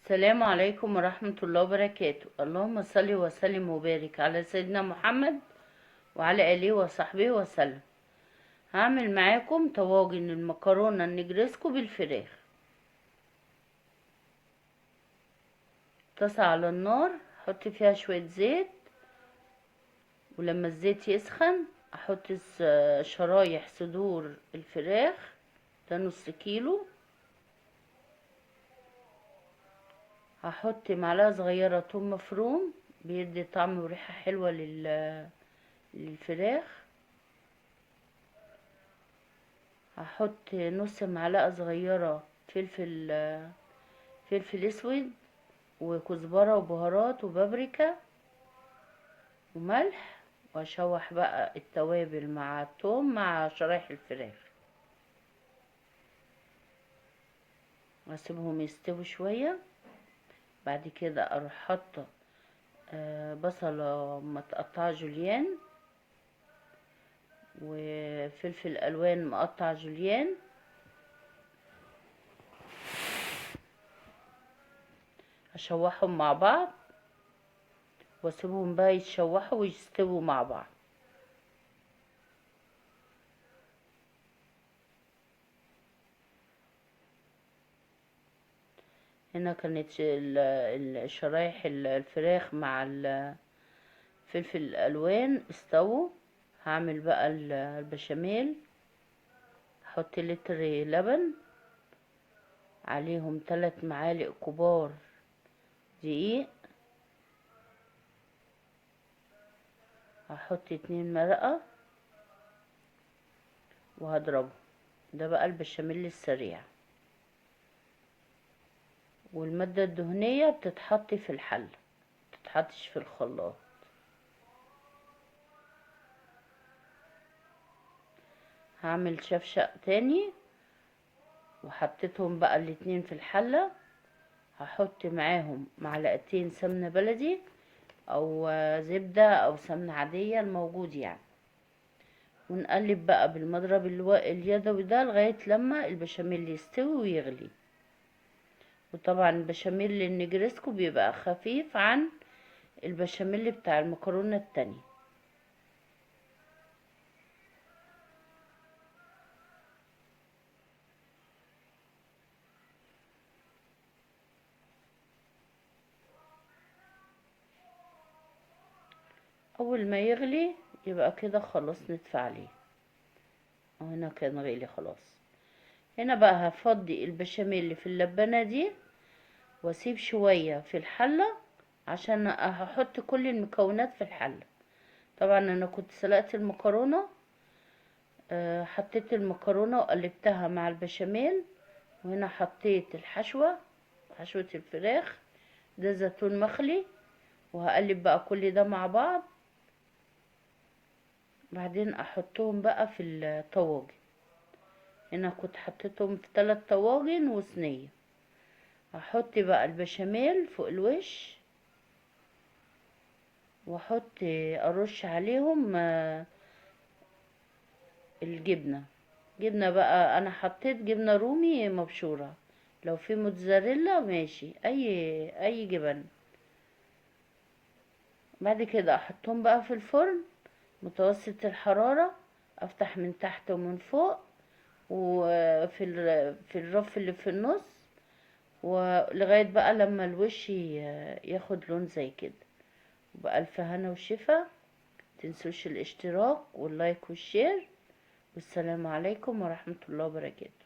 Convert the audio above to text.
السلام عليكم ورحمة الله وبركاته. اللهم صل وسلم وبارك على سيدنا محمد وعلى آله وصحبه وسلم. هعمل معاكم طواجن المكرونة النجرسكو بالفراخ. طاسة على النار، حط فيها شوية زيت، ولما الزيت يسخن احط شرايح صدور الفراخ، ده نص كيلو. هحط معلقة صغيرة توم مفروم، بيدي طعم وريحة حلوة للفراخ. هحط نص معلقة صغيرة فلفل اسود وكزبرة وبهارات وبابريكا وملح، واشوح بقى التوابل مع التوم مع شرايح الفراخ، واسيبهم يستووا شوية. بعد كده اروح حاطة بصلة متقطعة جوليان وفلفل الوان مقطع جوليان، اشوحهم مع بعض واسيبهم بقى يتشوحوا ويستووا مع بعض. هنا كانت شرايح الفراخ مع فلفل الالوان استووا. هعمل بقى البشاميل. هحط لتر لبن، عليهم 3 معالق كبار دقيق، هحط 2 مرقة وهضربه. ده بقى البشاميل السريع. والمادة الدهنية بتتحط في الحلة، مبتتحطش في الخلاط. هعمل شفشق تاني، وحطيتهم بقى الاتنين في الحلة. هحط معاهم معلقتين سمنة بلدي او زبدة او سمنة عادية الموجود ونقلب بقى بالمضرب اليدوي ده لغاية لما البشاميل يستوي ويغلي. وطبعا البشاميل النجرسكو بيبقى خفيف عن البشاميل بتاع المكرونة التانية. اول ما يغلي يبقى كده خلاص نطفي عليه. وهنا كان غلي خلاص. هنا بقى هفضي البشاميل اللي في اللبانة دي واسيب شوية في الحلة عشان هحط كل المكونات في الحلة. طبعا انا كنت سلقت المكرونة، حطيت المكرونة وقلبتها مع البشاميل. وهنا حطيت الحشوة، حشوة الفراخ، ده زيتون مخلي، وهقلب بقى كل ده مع بعض. بعدين احطهم بقى في الطواجن. هنا كنت حطيتهم في 3 طواجن وصينية. هحط بقى البشاميل فوق الوش، واحط ارش عليهم الجبنة. جبنة بقى انا حطيت جبنة رومي مبشورة، لو في موتزاريلا ماشي، اي جبن. بعد كده احطهم بقى في الفرن متوسط الحرارة، افتح من تحت ومن فوق، وفي في الرف اللي في النص، ولغاية بقى لما الوش ياخد لون زي كده. وبألف هنا وشفا. متنسوش الاشتراك وال like وال share. والسلام عليكم ورحمة الله وبركاته.